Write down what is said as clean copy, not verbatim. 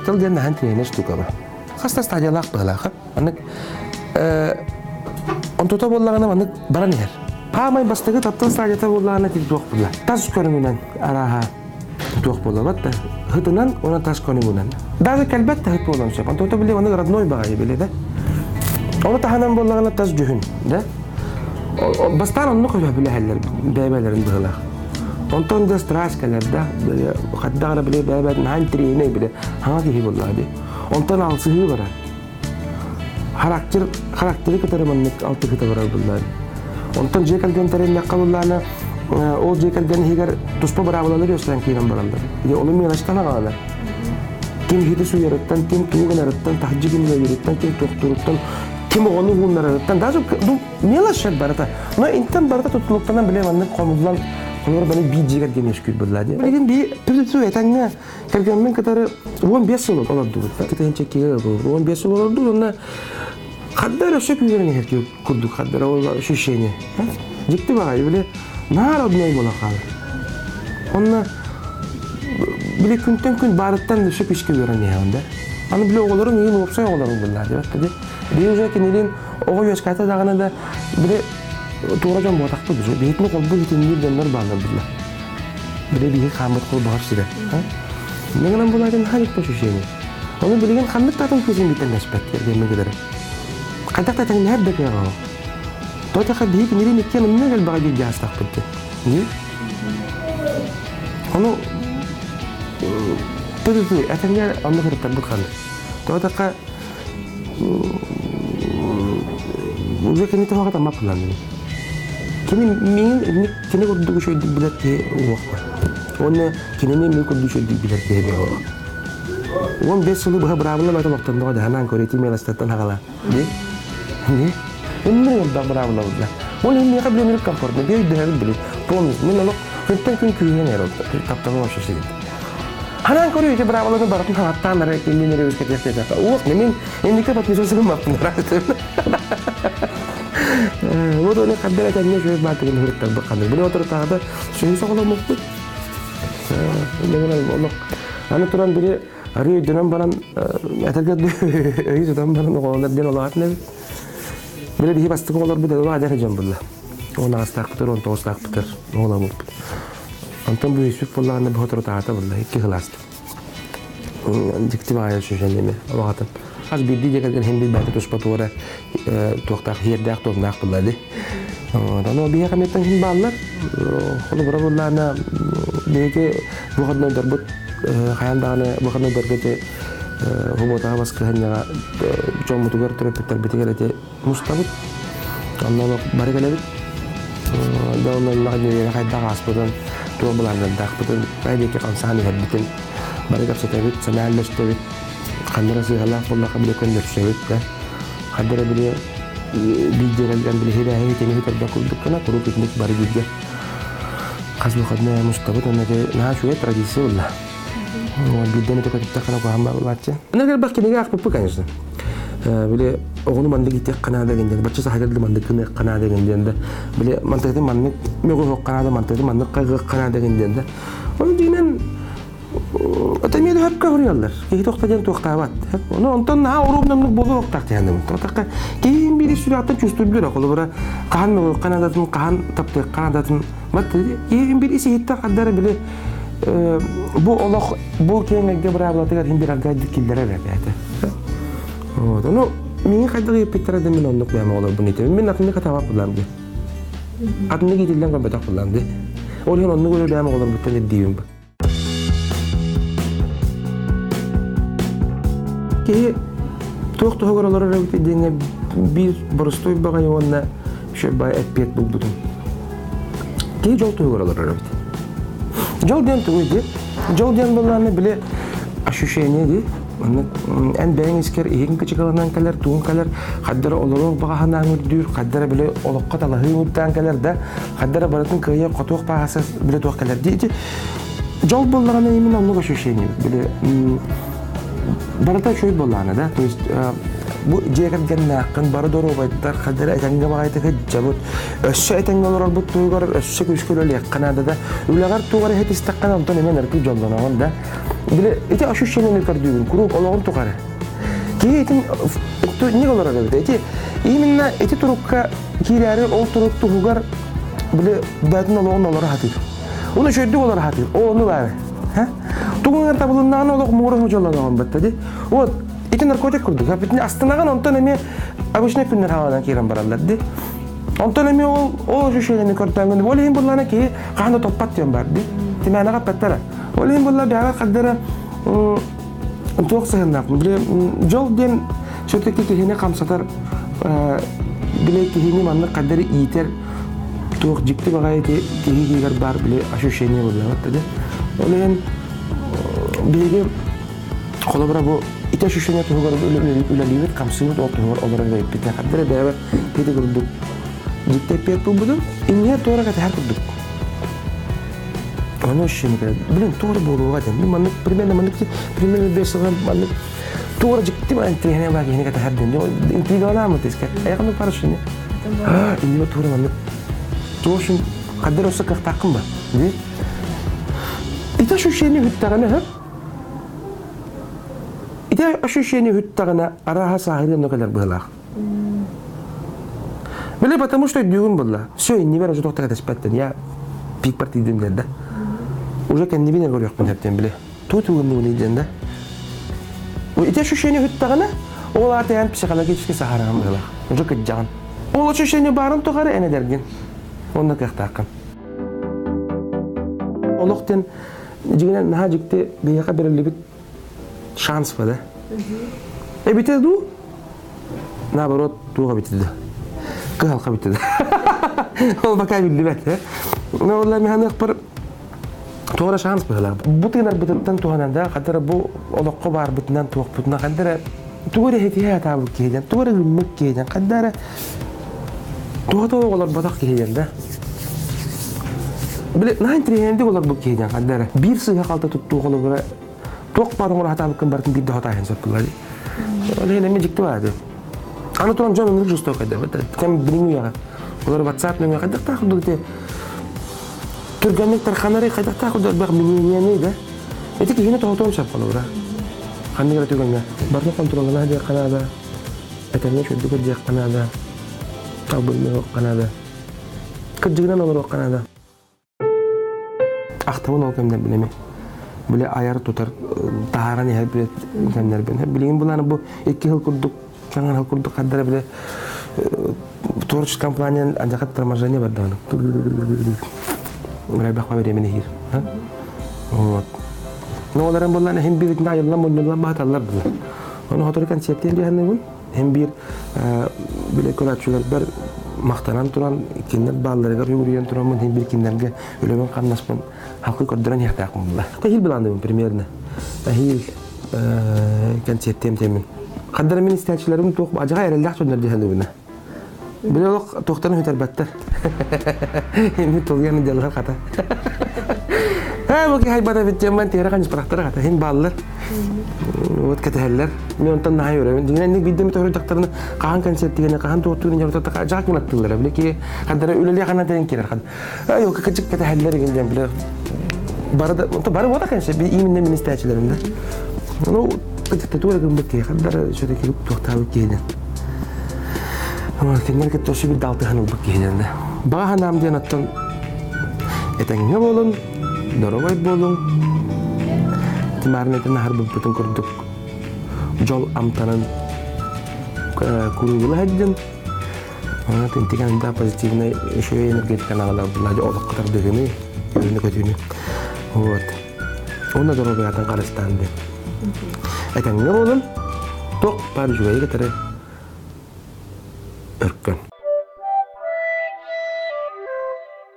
Таптал диэн наһаа интэриэһинэй штука ба. Хас да стадиялаах быһыылаах. Маннык онтута буоллаҕына маннык баран иһэр. Хаамай бастакы таптал стадията буоллаҕына тил туох буолла. Тас көрүҥүнэн арааһа туох буолабат да хытынан уонна тас көрүҥүнэн. Даже кэлбэт да хыт буолуон сөп. Онтута били оны родной баҕайы били да. Ону таһынан буоллаҕына тас дьүһүн да. Бастаан оннук билэһэллэр бэйбэлэрин быһыылаах. Онтон да страсть кэлэр да, хайдах эрэ били бэйбэт наһаа интэриэһинэй били хаҥа киһи буоллаҕа дии. Онтон алсыһыы барар. Характер, характеры кытары маннык алтыһыта барар буллаан. Онтон дьиэ кэргэн тэриннэххэ буллаана ол дьиэ кэргэн иһигэр туспа быраабылалар үөскээн киирэн бараллар. Дьэ, олу мелочтан аҕалалар. Ким иһити суйарыттан, ким тугу гынарыттан, таһырдьа ким үлэлиириттэн, ким туохтууруттан, ким оҕону уһуннарарыттан, даже мелочь барыта. Но интен барыта тутулуктанан биле маннык хомуллан холор баны биир дьиэгэр диэн үөскүүр буолла дии. Билигин би тү этэҥҥэ кэргэммин кытары 15 сыл олордубут. Кытын чеккиге 15 сыл олордубут онно хаддар өссө күүгэрин иһэр курдук хаддар ол ощущение. Дьикти баҕайы били наар одной буола хаалар. Онно били күнтэн күн баарыттан өссө күүскэ үөрэн иһэҕин да. Аны били оҕолорун иин уопсай оҕолорун буллаа диэбэт да. Уже кинилин оҕо үөскээтэ даҕаны да били туора дьон буотахпыт уже биһитини холбуу хитинниир дьоннор бааллар булла. Били биһи хааммыт холбоһор сирэ. Мин булатын ханик ощущение. Оны билигин ханнык татын күүсүн бүтэннэспэт кэргэммин кытары. Хайдах да тэҥнэһэр да кыаҕа ол. Тоотаха биһи кинилин иккиэн онно элбэҕи бииргэ аастахпыт диэн. Ону ту-ту этэҥҥэ онно кырыттарбыт ханнык. Тоотаха уже кини тоһоҕо таммап кылаанныбын. Кини миигин кини курдук үчүгэйдик билэр киһи уохпар. Уонна кинини мин курдук үчүгэйдик билэр киһи буолуо. 15 сылы быһа быраабыла бата олохтонноҕо да ханаан көрүтүү мелостаттан хаҕала. Ди? Ди? Иннин элбэх быраабыла булла. Ол иһин миэхэ билимирик комфортно. Би өйдөһөбүт били. Полностью. Мин олох күнтэн күн күүһүнэн эр тапталым вообще сигит. Ханаан көрүү ити быраабыланы барытын хаҥаттаан эрэ иннин эрэ үскэтиэх Уох, мен инники подписываться гыммаппын. Вот оны хаддар этэнне шөй баатыгын хырыттарбыт ханнык. Бу отырытаада сүһү соҕоломмуппут. Олох аны туран бири арыы өйдөнөн баран этэргэ өйү тутан баран оҕолонор диэн олоҕатын эбит. Били биһи бастакы оҕолорбут олох эдэр дьон булла. Он аҕыстаахпытыр, он тоҕустаахпытыр оҕоломмуппут. Онтон бу үспүт буоллаҕына бу соторутааҕыта булла, икки кылааста. Дьикти баҕайы ощущение олоҕатын. Хас биирдии дьиэ кэргэн иһин билбэти туспа туора туохтаах иһиэрдээх туомнаах булла ди. Ону биһиэхэ эмиэттэн иһин бааллар. Холобура буллаана биһиги выходнойдарбыт хайаан даҕаны выходнойдарга ити субуотаҕа баскыһанньаҕа дьоммутугар төрөппүттэрбитигэр ити мустабыт. Онно олох бары кэлэбит. Да онно нэдиэлэ хайдах ааспытын, туох былааннардаахпытын, хайа диэки хамсаан иһэрбитин бары кэпсэтэбит, санаа үллэстэбит. Ханна эрэ сыыһалаах буоллахха били көннөрсөбүт да. Ханна эрэ били биирдиэрэлгэн били хирээһи итини бүтэрбэт курдук гына куруук итинник бары бииргэ хас выходной мустабыт уонна наһаа үчүгэй традиция буолла. Биирдэ эмитэ көтүттэххинэ куһаҕан баалааччы. Аны элбэх кинигэ аахпыппыт, конечно. Били оҕону маннык иитиэххэ наада диэн, бачча саха маннык гыныахха наада диэн да, били мантыгытын маннык мөҕүһүөххэ наада, мантыгытын маннык хайгыахха наада диэн да. Ону дьиҥинэн это эмиэ да хөпкө Киһи тохта диэн туохтаабат. Ону онтон наһаа уруубнамнык буолуохтаах диэн Тохтахха киһи биир сүрэхтэн чувствуйдура. Холобура хаһан мөҕүөххэ наадатын, хаһан таптыахха наадатын. Бат киһи биир ис иһиттэн хардара били бу олох бу киэҥ эйгэ быраабылатыгар иһин бир аргайдык киллэрэр эбээтэ. Вот. Ону миҥин хайдах ыйыппыттара да мин оннук бэйэм оҕолорбун итэбин. Мин атыннык атаабат буллам ди. Атыннык иитиллэн көрбөтөх буллам ди. Ол иһин оннук өлө бэйэм оҕолорбуттан ирдиибин. Киһи туох туһугар олорор эбит диэҥҥэ биир боростуой баҕайы уонна үчүгэй эппиэт булбутум. Киһи дьол туһугар олорор эбит. Дьол диэн тугуй дии? Дьол диэн буоллаҕына били ощущение дии. Маннык эн бэйэҥ искэр иһиҥ кычыкаланан кэлэр, тугун кэлэр, хайдара олоруох баҕа санааҥ үрдүүр, хайдара били олоххо талаһыы үрдээн кэлэр да, хайдара барытын кыайа хотуох баҕаса били туох кэлэр дии. Ити дьол буоллаҕына именно оннук ощущение. Били барыта үчүгэй буоллаҕына да, то есть. Бу дьиэ кэргэннээххин, бары доруобайдар, хадара этэҥҥэ баҕайытык сылдьабыт. Өссө этэҥҥэ олорорбут туһугар өссө күүскэ үлэлиэххэ наада да. Үлэҕэр туох эрэ иһитистэххинэ, онтон эмиэ наркы дьоллоноҕун да. Били ити ощущениены көрдүүгүн куруук олоҕун тухары. Киһи итин ник олорор эбит. Ити именно ити турукка киирээри ол турук туһугар били бэйэтин олоҕун олоро сатыыр. Оны үчүгэйдик олоро сатыыр. Ол ону баары. Тугун табылыннаҕына олох муора дьоллоноҕун бытта ди. Вот ити наркотик курдук. Итини астынаҕын онтон эмиэ обычный күннэр хааланан киирэн бараллар ди. Онтон эмиэ ол ол ощущениены көрдөҥгүн ол иһин буллана киһи хаһан да топпат диэн бар ди. Тимээнэҕэ эппэттэрэ. Ол иһин булла бэҕэ хардара туох сыһыннаах били дьол диэн все-таки киһини хамсатар били киһини маннык хардары иитэр туох дьикти баҕайы киһи киһигэр баар били ощущение буолла да ол иһин биһиги холобура бу ити ощущение туһугар үлэлиибит хамсыыбыт ол туһугар олорор эбиппит хардары бэйэбэр ити курдук дьикти эппиэт булбутум иннигэр туора кэтэһэр курдук Ону ощущение блин, туора буолуоҕа диэн. Мин маннык примерно маннык примерно бес сылга маннык туора дьикти интригэне баа киһини кэтэһэр диэн. Интригалааммыт искэ. Айаҕын пара ощущение. Иннибэ туора маннык туошун хаддар өссө кыахтааххын ба. Ди. Ити ощущение бүттэҕинэ хөп. Ити ощущение бүттэҕинэ арааһа сааһырыан кэлэр быһылаах. Били потому что өйдүүгүн булла. Все, иннибэр уже тоқтар кэтэспэттэн. Я пик партийдым диэн да. Уже кэннибин көрүөхпүн хэптен били. Туу тугуннугун диэн да. Ити ощущение хүттэҕинэ, ол аата эн психологически саһараҕын быһылаах. Уже кыдьаҕын. Ол ощущение баарын тухары эн эдэргин. Онно кыахтааххын. Олох диэн дьиҥинэн наһаа дьикти биһиэхэ бэриллибит шанс ба да. Эбитэ дуу? Наоборот, туох эбитэ да. Кыһалҕа эбитэ да. Ол пока биллибэт. Но ол механыахпар туора шанс быһылаах. Бу тыынарбытыттан туһанан да, хадара бу олоххо баарбытынан туохпутунан хадара тугу эрэ хитиһэ атаабыт киһиден, тугу эрэ гыммыт киһиден, хадара туга тоҕо олорботох киһиден да. Били наһаа интириэһинэйдик олорбут киһиден хадара биир сыыһа халта туттуу холобура туох баар оҥоро сатаабыккын барытын биирдэ хотааһын сөп буолла дии. Ол иһин эмиэ дьикти баар дии. Аны туран дьон оннук жестокай да. Кэм билиҥҥи үйэҕэ. Олор WhatsApp нөҥүө хайдахтаах курдук ити түргэнник тарханары хайдахтаах курдук элбэх мнениены да. Ити киһини тоһутуон сөп холобура. Ханнык эрэ түгэҥҥэ барытын контроллана диэххэ наада, этэҥҥэ үчүгэйдик диэххэ наада, албынныахха наада, кырдьыгынан олоруохха наада. Ахтабын ол кэмнэрбин эмиэ. Били айар-тутар, таһааран иһэр били кэмнэрбин. Билигин булааны бу икки сыл курдук, саҥа сыл курдук хардара били творческом плане андьакат торможение бардаҕына. Элбэх времени иһир. Вот. Но ол эрэн буоллаан иһин биир айыллан мунньуллан баһаталлар була. Ону хотору концептиэн диэхэннибин. Һин биир бile көрөөччүлэрбэр махтанан туран кинилэр баалларыгар үгүрүйэн тураммын һин биир кинилэргэ үлэбин хамнаспын халкы көрдөрөн иһиэхтээхпин була. Эһиил былаанныбын примерно. Эһиил концерттиэм тиэмин. Хардара мин истээччилэрим туох адьаҕа эрэллээх дьоннор диэхэннибинэ. Били олох туохтан үтэрбэттэр. Мин тулуйан дьаллар хата. Ээ, бу киһи айбата эбит диэн тиэрэ ханьыспатахтара хата. Хин бааллар. Вот кэтэһэллэр. Мен онтон наһаа үөрэбин. Дьиҥинэн инник биирдэ эмит өрүтахтарына хаһан концерт хаһан туохтуурун дьарытата жаак мунаттыыллара. Били киһи хандара үлэлиэ хана тэн кирэр хан. Ай, ол кычык кэтэһэллэр игин диэн били бары да бары вот конечно именно мин истээчилэрим да. Ну, кычык гыммыт киһи хандара все-таки туохтаабыт киһинэн. Кинилэр кытта өссө биир алтыһан ылбыт киһинэн да. Баҕа санаам диэн оттон этэҥҥэ буолун, доруобай буолуҥ. Тимарнетин аһарбыппытын курдук дьол амтанын куруубула сылдьын. Интигэн да позитивный үчүгэй энергетиканы аҕалар олоххо тардыһыны, үөрүүнү-көтүүнү. Вот. Уонна доруобуйатын харыстаан диэн. Этэҥҥэ буолун, туох баар үчүгэйи кытары өркөн.